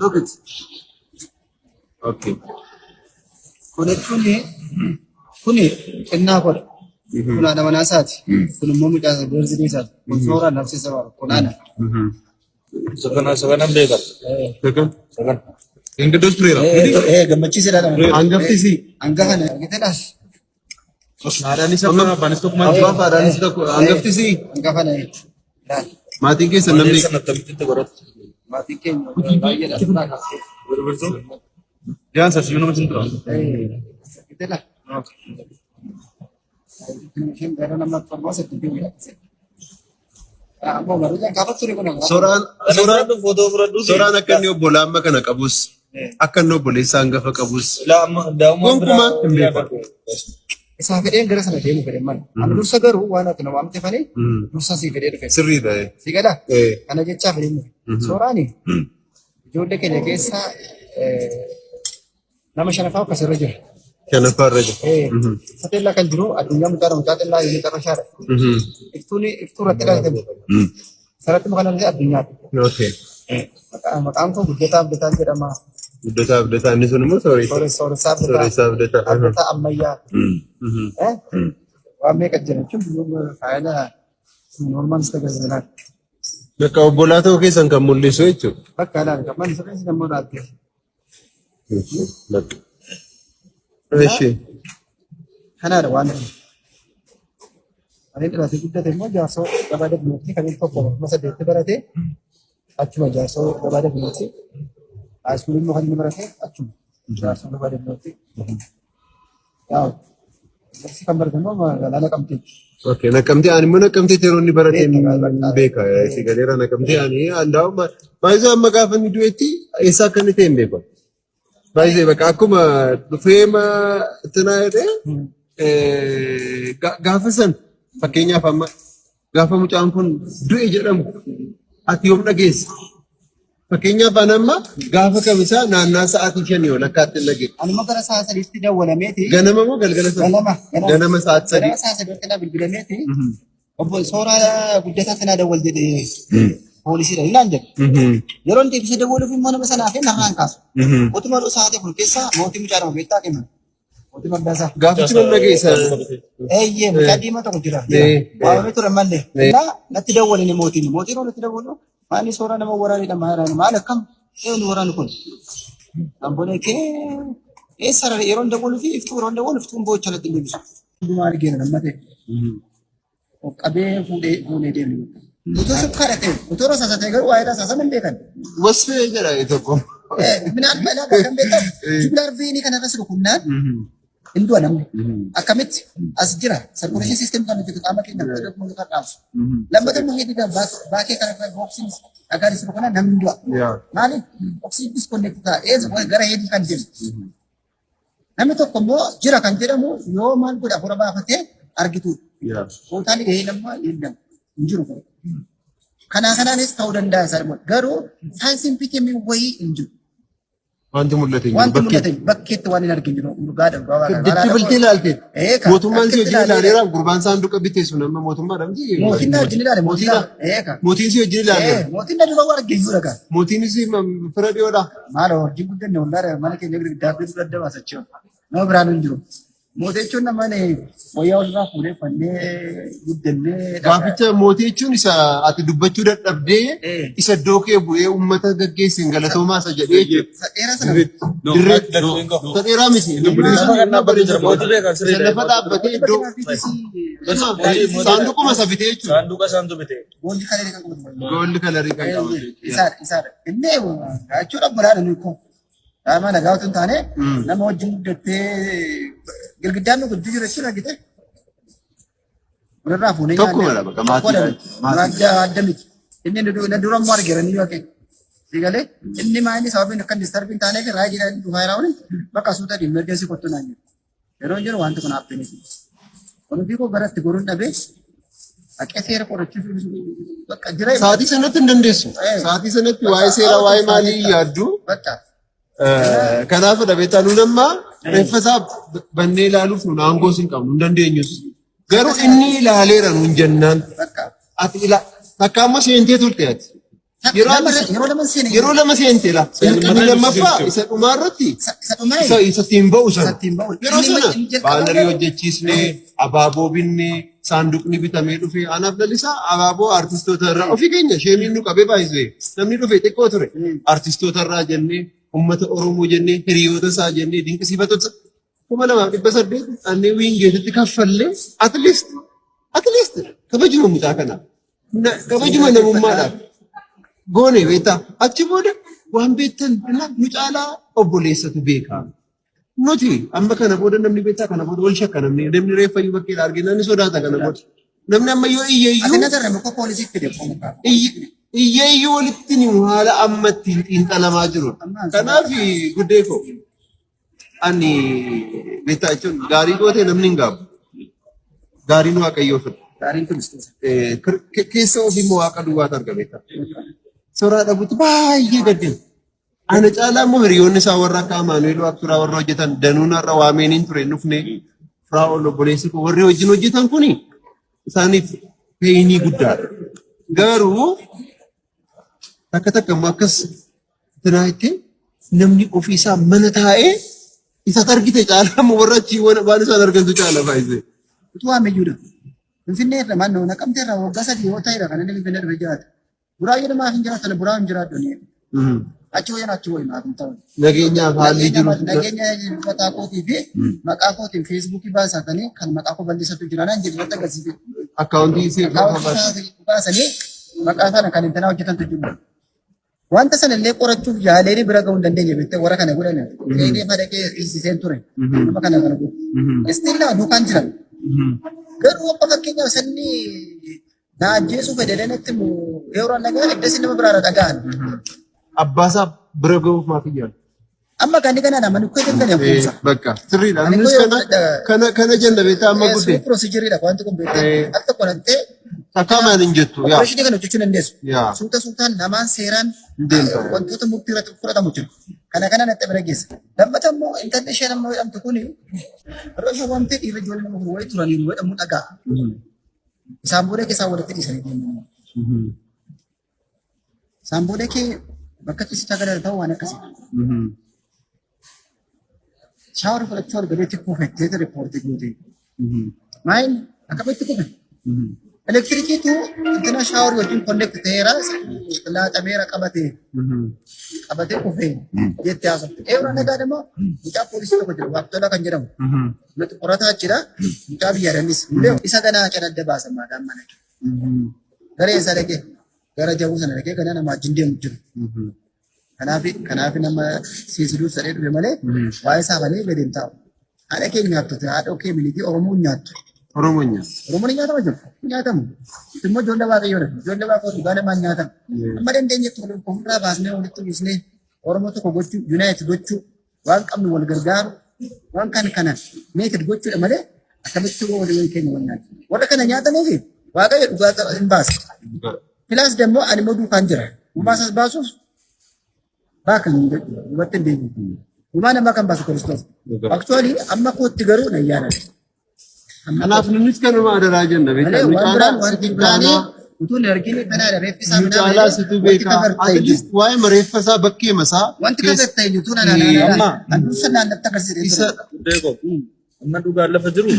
Look it. Okay. Kun jechuun kuni xinnaa kodha. Kun haadha manaa isaati. Kun immoo mucaa isaa birthday isaati. Kun sooraan nafsi isa baara. Kun ana. Isa kana isa kanan beeka. Sakan. Isa kana. Ingiddos tureera. Gammachiisedha kana. Hangafti si. Hangafa na argitedhaas. Haadhaanis akka abbaanis tokkuma. Abbaa fi haadhaanis tokko. Hangafti si. Hangafa na ilaali. Maatiin keessan namni. Sana akkamitti itti godhatu? Maatiin keenya baay'eedha. Birbirtuu? Jaansa siyyuu nama sin tura. Argitedha. Isheen gara nama torbaa saddeetii guyyaa keessatti. Ammoo barreeffama gaafa ture kun. Soraan soraan Fudhadhu footoo fudhadhu. soraan akka inni obbolaa amma kana qabus akka inni obboleessa hangafa qabus Ilaa amma daa'ummaan gonkumaa hin beeku. Isaa fedheen gara sana deemu fedhen mana. Ani dursa garuu waan ati na waamte fane dursa sii fedhee dhufe. Sirriidha. Si gala? Eh. Kana jechaa fedheen dhufe. Sooraani ijoollee keenya keessaa nama shanaffaa akkasirra jira. Shanaffaa irra jira. Sateellaa kan jiru addunyaa mucaa mucaa xinnaa inni xarrashaadha. Iftuun iftuu irratti dhalate. Sarratti muka namni addunyaadha. Okay. Maqaan koo Guddataa Abdataan jedhama. Guddataa Abdataa inni sun immoo Sooressa. Sooressaa Abdataa. Sooressaa Abdataa. Abdataa Ammayyaa. Waan meeqa jira jechuun faayila normaal isa tajaajilaa. Bakka obbolaa ta'uu keessan kan mul'isu jechuudha. Bakka ilaali kan manni sirreessi namoota adda. Bakka. Eshi. Kanaadha waan ta'eef. Ani dhalatee guddate immoo jaarsoo gabaa dabnuutti kan inni tokko kuma saddeetti barate achuma jaarsoo gabaa dabnuutti haayiskuulii immoo kan inni barate achuma jaarsoo gabaa dabnuutti. Yaa barsi kan barate immoo magaalaa Naqamteetti. Okay, Naqamtee ani immoo Naqamteetti yeroo inni barate hin beeka. Si galeera Naqamtee ani andaa'u baay'ee amma gaafa inni du'etti eessa akka inni ta'e hin beeku. Baay'ee bakka akkuma dhufee tinaa jedhee gaafa san fakkeenyaaf amma gaafa mucaan kun du'e jedhamu ati yoom dhageessa? Fakkeenyaaf ani amma gaafa kamisaa naannaa sa'aatii 5 walakkaatti hin dhageesse. Anuma gara sa'a sadiitti dawwalameeti. Ganama moo galgala sana? Ganama. Ganama sa'aatii 3. Ganama sa'a sadiitti na bilbilameeti. Obbo Sooraa Guddataa sanaa dawwal jedhee poolisiidha naan jedhe. Yeroo inni deebisee dawwaluuf immoo nama sanaa fi narraan kaasu. Utuma sa'aatii 4 keessa mootii mucaa nama beektaa kenna. Mootii Mardaasaa. Gaafichi nan dhageessa. Eeyyee mucaa diimaa tokko jira. Waamamee ture malee. Innaa natti dawwalini mootiin. Mootiin natti dawwalu maali sooraa nama waraanidha maal maal akkam eenyu waraanu kun. Ambolee kee eessa yeroo hin dawwaluu fi iftuu yeroo hin dawwalu iftuun boocha natti hin deebisu. Hundumaa argeera nama ta'e. Of qabee fuudhee fuunee deemne. Utuu sukkaara ta'e utuu rasaasa ta'e garuu waa'ee rasaasa hin beekan. Wasfee jedha tokko. Minaan balaa kan beekamu jugular veinii kanarras rukunnaan hin du'a namni. Akkamitti as jira circulation system kan hojjetu qaama keenya kan dhaabsu. Lammata immoo hedduu baakee kanarra boksiin dhagaan isin rukunnaan namni hin du'a. Maaliif oksiin disconnect ta'a gara hedduu kan deemu. Namni tokko immoo jira kan jedhamu yoo maal godha hafuura baafatee argitu. Kootaan gahee nama hin jiru. Kanaa kanaanis ta'uu danda'a isaan immoo. Garuu saayinsiin PKM wayii hin jiru. Wanti mul'ate hin jiru. Wanti mul'ate bakkeetti waan hin argin jiru. Dhugaadha. Jechi bultee ilaalte. Mootummaan si wajjin ilaaleera gurbaan saanduqa bitee sun amma mootummaadha miti. Mootiin na wajjin ilaale. Mootiin si wajjin ilaaleera. Mootiin na dura waan argin jiru dhagaa. Mootiin si fira dhiyoodha. Maal wajjin guddanne hundaadha mana keenya girgiddaa fi dura adda baasachuu. Nama biraan hin jiru. Mootii jechuun nama wayyaa walirraa fuudhee uffannee guddannee. Gaaficha mootii jechuun isa ati dubbachuu dadhabdee isa iddoo kee bu'ee uummata gaggeessin galatoomaa isa jedhee jechuudha. Isa dheeraa sana. Dirree isa dheeraa miti. Isa lafa dhaabbatee iddoo saanduquma isa bitee jechuudha. Saanduqa isaantu bitee. Goolli kalarii kan qabatu. Goolli kalarii kan qabatu. Isaadha isaadha. Inni jechuudha bolaadha nuyi kun. Qaama nagaa otoo hin taane nama wajjin guddattee girgiddaan nu gidduu jiru jechuun argite. Walirraa fuunee Tokkumadha bakka maatiidha. Adda adda miti. Inni na dura immoo argeera ni yookiin. Sigalee inni maa inni sababiin akka disturb hin taaneef raajii dhufaa jira waliin bakka suuta emergency kottu naan jedhu. Yeroo jiru wanti kun happiness. Kunuunfi koo garatti goruun dhabee haqee seera qorachuuf bakka jira. Sa'aatii sanatti hin dandeessu. Sa'aatii sanatti waa'ee seeraa waa'ee maalii yaaddu. Bakka. Kanaaf dhabeettaa nuun amma reeffa isaa bannee ilaaluuf nuun aangoos hin qabnu hin dandeenyus. Garuu inni ilaaleera nuun jennaan. Bakka. Ati ila takka ammoo seentee turte ati. Yeroo lama seene. Yeroo lama seente la. Inni lammaffaa isa dhumaa irratti Isa dhumaa isa ittiin ba'u sana. Isa ittiin ba'u. Yeroo Inni sana inni jalqaba baanarii garuu- hojjechiisnee abaaboo binnee saanduqni bitamee dhufe anaaf lalisaa abaaboo artistoota irraa ofii keenya sheemiin nu qabee baay'isee namni dhufe xiqqoo ture artistoota irraa jennee uummata Oromoo jennee hiriyoota isaa jennee dinqisiifattoota 2800 annee wiingeetitti kaffallee at least kabajuma mucaa kanaa kabajuma namummaadhaaf goone beektaa achi booda waan beektan nu caalaa obboleessatu beekaa. Nuti amma kana booda namni beektaa kana booda wal shakka namni namni reeffa iyyuu bakkeedha argina ni sodaata kana booda. Namni amma yoo iyye Ati iyyuu na tarree muka poolisii fide qomukaa. Iyye iyyuu walitti ni haala amma ittiin xiinxalamaa jiru. Kanaaf guddee koo ani beektaa jechuun gaarii gootee namni hin gaabu. Gaariin Waaqayyoo fedha. Gaariin kiristoos. Keessa ofii immoo Waaqa duwwaatu arga beektaa. Soraa dhabuutti baay'ee gaddina. Ana caalaa immoo hiriyoonni isaa warra akka Amaanu'eel Waaqturaa warra hojjetan danuun har'a waameen hin ture hin dhufne Firaa'ol obboleessi koo warri wajjin hojjetan kuni isaaniif painii guddaadha. Garuu takka takka immoo akkas tinaayitti namni ofii isaa mana taa'ee isa argite caalaa immoo warra achii waan isaan argantu caala baay'isee. Utuu waame iyyuudha. Finfinnee irra mannoo Naqamtee irraa waggaa 3 yoo ta'edha kan inni Finfinnee dhufe jiraatu. Buraayyuu namaaf hin jiraatan buraa hin jiraadhu ni. Achi wayyan achi wayyu naaf hin ta'u. Nageenyaaf haalli jiru. Nageenya mataa kootii fi maqaa kootiin Feesbuukii baasatanii kan maqaa koo bal'isatu jira naan jedhu irratti agarsiise. Akkaawuntii isii Akkaawuntii baasanii maqaa sana kan intanaa hojjetantu jiru. Wanta sana illee qorachuuf yaalee bira ga'uu hin dandeenye beektee warra kana godhan. Eegee fadhaqee hiisiseen ture. Nama kana kana godhu. Still naa duukaan jiran. Garuu amma fakkeenyaaf sanni na ajjeesuu fedhe natti yeroo nagaa iddasi nama biraarra dhaga'an. Abbaasaa bira ga'uuf maaf iyyaan? Amma kan kana nama nukkee danda'an kuusa. Bakka sirriidha. Ani Innis koo kana kana kana jenna beektaa amma guddee. Procedure wanti kun beektee akka tokko nantee Takka hin jettu yaa. operation kana hojjechuu dandeessu. Yaa. Suuta suutaan namaan seeraan Hin deemta. wantoota murtii irratti fudhatamu jiru. Kana kana natti bira geessa. Lammata immoo intalli isheen amma jedhamtu kuni yeroo isheen waamtee dhiirri ijoollee nama kun wayii turaniiru jedhamu dhaga'a. Isaan booda keessaa walitti dhiisanii deeman. Isaan booda kee bakka ciisichaa gara ta'u waan akkasii. Shower fudhachuu argateetti kufettee riippoortii goote. Maayil akkamitti kufe? Elektirikiitu intina shower wajjin connect ta'eera laaxameera qabatee qabatee kufee jettee haasofte. Eewra nagaa immoo mucaa poolisii tokko jira Waaqtola kan jedhamu. Nuti qorataa jira mucaa biyyaadhanis isa ganaa kan adda baasan maadaan mana. Gara eessaa dhaqee? Gara jabuu sana dhaqee ganaa nama wajjin deemu jiru. Kanaaf nama siisiduu sadee dhufe malee waa'ee saafanii gadi hin taa'u. Haadha kee nyaattu haadha kee minitii Oromoon nyaattu. Oromoon nyaata. Oromoon ni nyaatama jiru. Nyaatamu. Immoo ijoollee waaqayyoodha. Ijoollee waaqayyoo dhugaa namaan nyaatamu. Amma dandeenyetti ofirraa baasnee walitti buusnee Oromoo tokko gochuu, unite gochuu, waan qabnu wal gargaaru, waan kana kana meeted gochuudha malee akkamitti walii walii keenya wal nyaata. Warra kana nyaataniif waaqayyo dhugaa hin baasa. Plus immoo ani immoo duukaan jira. Gumaa isaas baasuuf baaka hin jedhu duubatti hin deebi'u. Gumaa namaa kan baasu Kiristoos. Actually amma kootti garuu na yaadadha. Kanaaf nunis kanuma adaraa jenna beektaa. Malee Nu waan caalaa biraan wanti situ biraanii taanaa utuu hin argine kanaadha reeffi isaa nu caalaa situ beekaa. At least waa'ee mareeffa isaa bakkee masaa Wanti keessa cover ta'e utuu Amma na dursa naannatti agarsiise. isa Beeko. Amma dhugaan lafa jiru